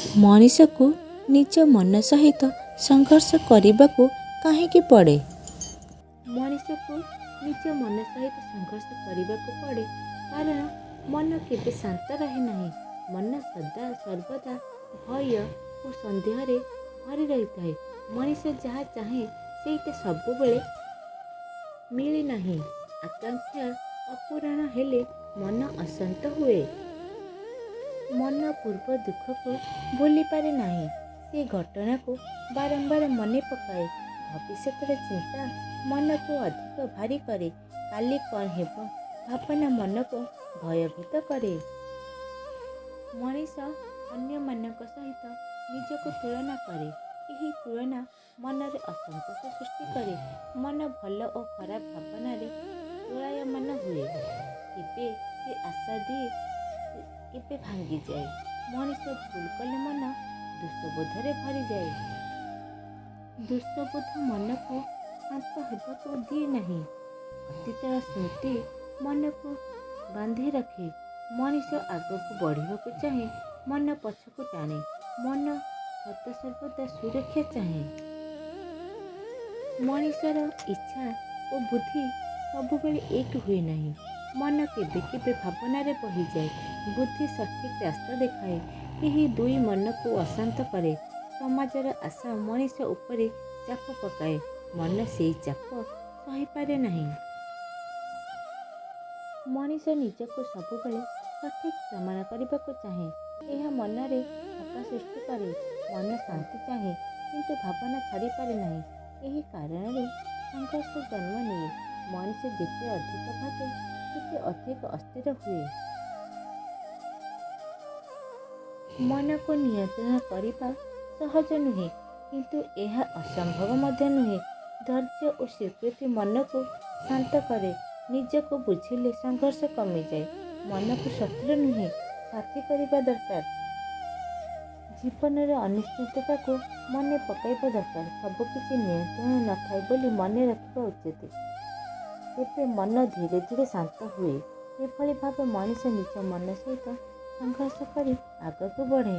ମଣିଷକୁ ନିଜ ମନ ସହିତ ସଂଘର୍ଷ କରିବାକୁ କାହିଁକି ପଡ଼େ? ମଣିଷକୁ ନିଜ ମନ ସହିତ ସଂଘର୍ଷ କରିବାକୁ ପଡ଼େ, କାରଣ ମନ କେବେ ଶାନ୍ତ ରହେ ନାହିଁ। ମନ ସଦା ସର୍ବଦା ଭୟ ଓ ସନ୍ଦେହରେ ଭରି ରହିଥାଏ। ମଣିଷ ଯାହା ଚାହେଁ, ସେଇଟା ସବୁବେଳେ ମିଳେ ନାହିଁ। ଆକାଂକ୍ଷା ଅପୂରଣ ହେଲେ ମନ ଅଶାନ୍ତ ହୁଏ। ମନ ପୂର୍ବ ଦୁଃଖକୁ ଭୁଲିପାରେ ନାହିଁ। ସେ ଘଟଣାକୁ ବାରମ୍ବାର ମନେ ପକାଏ। ଭବିଷ୍ୟତର ଚିନ୍ତା ମନକୁ ଅଧିକ ଭାରୀ କରେ। କାଲି କ'ଣ ହେବ, ଭାବନା ମନକୁ ଭୟଭୀତ କରେ। ମଣିଷ ଅନ୍ୟମାନଙ୍କ ସହିତ ନିଜକୁ ତୁଳନା କରେ। ଏହି ତୁଳନା ମନରେ ଅସନ୍ତୋଷ ସୃଷ୍ଟି କରେ। ମନ ଭଲ ଓ ଖରାପ ଭାବନାରେ ଦୋଳାୟମାନ ହୁଏ। କେବେ ସେ ଆଶା ଦିଏ, କେବେ ଭାଙ୍ଗିଯାଏ। ମଣିଷ ଭୁଲ କଲେ ମନ ଦୋଷବୋଧରେ ଭରିଯାଏ। ଦୋଷବୋଧ ମନକୁ ଶାନ୍ତ ହେବାକୁ ଦିଏ ନାହିଁ। ଅତୀତର ସ୍ମୃତି ମନକୁ ବାନ୍ଧି ରଖେ। ମଣିଷ ଆଗକୁ ବଢ଼ିବାକୁ ଚାହେଁ, ମନ ପଛକୁ ଟାଣେ। ମନ ସଦାସର୍ବଦା ସୁରକ୍ଷା ଚାହେଁ। ମଣିଷର ଇଚ୍ଛା ଓ ବୁଦ୍ଧି ସବୁବେଳେ ଏକ ହୁଏ ନାହିଁ। ମନ କେବେ କେବେ ଭାବନାରେ ବହିଯାଏ। ବୁଦ୍ଧି ସଠିକ୍ ରାସ୍ତା ଦେଖାଏ। ଏହି ଦୁଇ ମନକୁ ଅଶାନ୍ତ କରେ। ସମାଜର ଆଶା ମଣିଷ ଉପରେ ଚାପ ପକାଏ। ମନ ସେହି ଚାପ ସହିପାରେ ନାହିଁ। ମଣିଷ ନିଜକୁ ସବୁବେଳେ ସଠିକ୍ ପ୍ରମାଣ କରିବାକୁ ଚାହେଁ। ଏହା ମନରେ ଥକ୍କା ସୃଷ୍ଟି କରେ। ମନ ଶାନ୍ତି ଚାହେଁ, କିନ୍ତୁ ଭାବନା ଛାଡ଼ିପାରେ ନାହିଁ। ଏହି କାରଣରୁ ସଂଘର୍ଷ ଜନ୍ମ ନିଏ। ମଣିଷ ଯେତେ ଅଧିକ ଭାବେ, ସେତେ ଅଧିକ ଅସ୍ଥିର ହୁଏ। ମନକୁ ନିୟନ୍ତ୍ରଣ କରିବା ସହଜ ନୁହେଁ, କିନ୍ତୁ ଏହା ଅସମ୍ଭବ ମଧ୍ୟ ନୁହେଁ। ଧୈର୍ଯ୍ୟ ଓ ସ୍ୱୀକୃତି ମନକୁ ଶାନ୍ତ କରେ। ନିଜକୁ ବୁଝିଲେ ସଂଘର୍ଷ କମିଯାଏ। ମନକୁ ଶତ୍ରୁ ନୁହେଁ, ସାଥୀ କରିବା ଦରକାର। ଜୀବନର ଅନିଶ୍ଚିତତାକୁ ମନେ ପକାଇବା ଦରକାର। ସବୁକିଛି ନିୟନ୍ତ୍ରଣରେ ନଥାଏ ବୋଲି ମନେ ରଖିବା ଉଚିତ। ତେବେ ମନ ଧୀରେ ଧୀରେ ଶାନ୍ତ ହୁଏ। ଏଭଳି ଭାବେ ମଣିଷ ନିଜ ମନ ସହିତ ସଂଘର୍ଷ କରି ଆଗକୁ ବଢ଼େ।